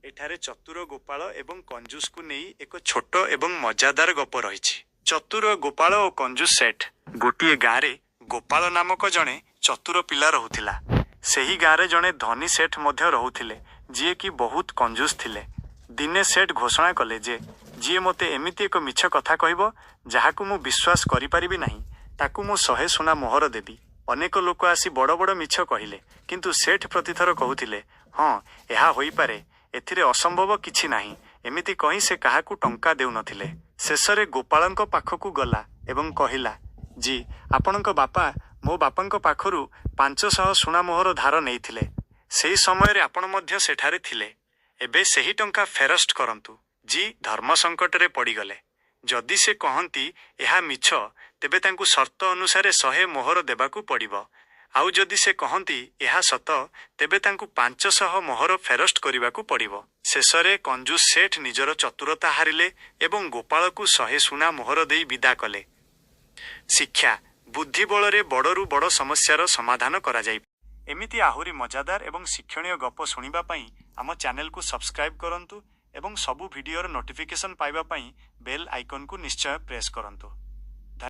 ଏଠାରେ ଚତୁର ଗୋପାଳ ଏବଂ କଞ୍ଜୁସକୁ ନେଇ ଏକ ଛୋଟ ଏବଂ ମଜାଦାର ଗପ ରହିଛି। ଚତୁର ଗୋପାଳ ଓ କଞ୍ଜୁସ ସେଠ୍। ଗୋଟିଏ ଗାଁରେ ଗୋପାଳ ନାମକ ଜଣେ ଚତୁର ପିଲା ରହୁଥିଲା। ସେହି ଗାଁରେ ଜଣେ ଧନୀ ସେଠ୍ ମଧ୍ୟ ରହୁଥିଲେ, ଯିଏକି ବହୁତ କଞ୍ଜୁସ ଥିଲେ। ଦିନେ ସେଠ୍ ଘୋଷଣା କଲେ ଯେ ଯିଏ ମୋତେ ଏମିତି ଏକ ମିଛ କଥା କହିବ, ଯାହାକୁ ମୁଁ ବିଶ୍ୱାସ କରିପାରିବି ନାହିଁ, ତାକୁ ମୁଁ 100 ସୁନା ମୋହର ଦେବି। ଅନେକ ଲୋକ ଆସି ବଡ଼ ବଡ଼ ମିଛ କହିଲେ, କିନ୍ତୁ ସେଠ୍ ପ୍ରତିଥର କହୁଥିଲେ, "ହଁ, ଏହା ହୋଇପାରେ, ଏଥିରେ ଅସମ୍ଭବ କିଛି ନାହିଁ।" ଏମିତି କହି ସେ କାହାକୁ ଟଙ୍କା ଦେଉନଥିଲେ। ଶେଷରେ ଗୋପାଳଙ୍କ ପାଖକୁ ଗଲା ଏବଂ କହିଲା, "ଜି, ଆପଣଙ୍କ ବାପା ମୋ ବାପାଙ୍କ ପାଖରୁ 500 ସୁନା ମୋହର ଧାର ନେଇଥିଲେ। ସେହି ସମୟରେ ଆପଣ ମଧ୍ୟ ସେଠାରେ ଥିଲେ। ଏବେ ସେହି ଟଙ୍କା ଫେରସ୍ତ କରନ୍ତୁ।" ଜି ଧର୍ମ ସଙ୍କଟରେ ପଡ଼ିଗଲେ। ଯଦି ସେ କହନ୍ତି ଏହା ମିଛ, ତେବେ ତାଙ୍କୁ ସର୍ତ୍ତ ଅନୁସାରେ 100 ମୋହର ଦେବାକୁ ପଡ଼ିବ। ଆଉ ଯଦି ସେ କହନ୍ତି ଏହା ସତ, ତେବେ ତାଙ୍କୁ 500 ମୋହର ଫେରସ୍ତ କରିବାକୁ ପଡ଼ିବ। ଶେଷରେ କଞ୍ଜୁସ ସେଠ୍ ନିଜର ଚତୁରତା ହାରିଲେ ଏବଂ ଗୋପାଳକୁ 100 ସୁନା ମୋହର ଦେଇ ବିଦା କଲେ। ଶିକ୍ଷା: ବୁଦ୍ଧି ବଳରେ ବଡ଼ରୁ ବଡ଼ ସମସ୍ୟାର ସମାଧାନ କରାଯାଇ। ଏମିତି ଆହୁରି ମଜାଦାର ଏବଂ ଶିକ୍ଷଣୀୟ ଗପ ଶୁଣିବା ପାଇଁ ଆମ ଚ୍ୟାନେଲକୁ ସବସ୍କ୍ରାଇବ୍ କରନ୍ତୁ ଏବଂ ସବୁ ଭିଡ଼ିଓର ନୋଟିଫିକେସନ୍ ପାଇବା ପାଇଁ ବେଲ୍ ଆଇକନ୍କୁ ନିଶ୍ଚୟ ପ୍ରେସ୍ କରନ୍ତୁ।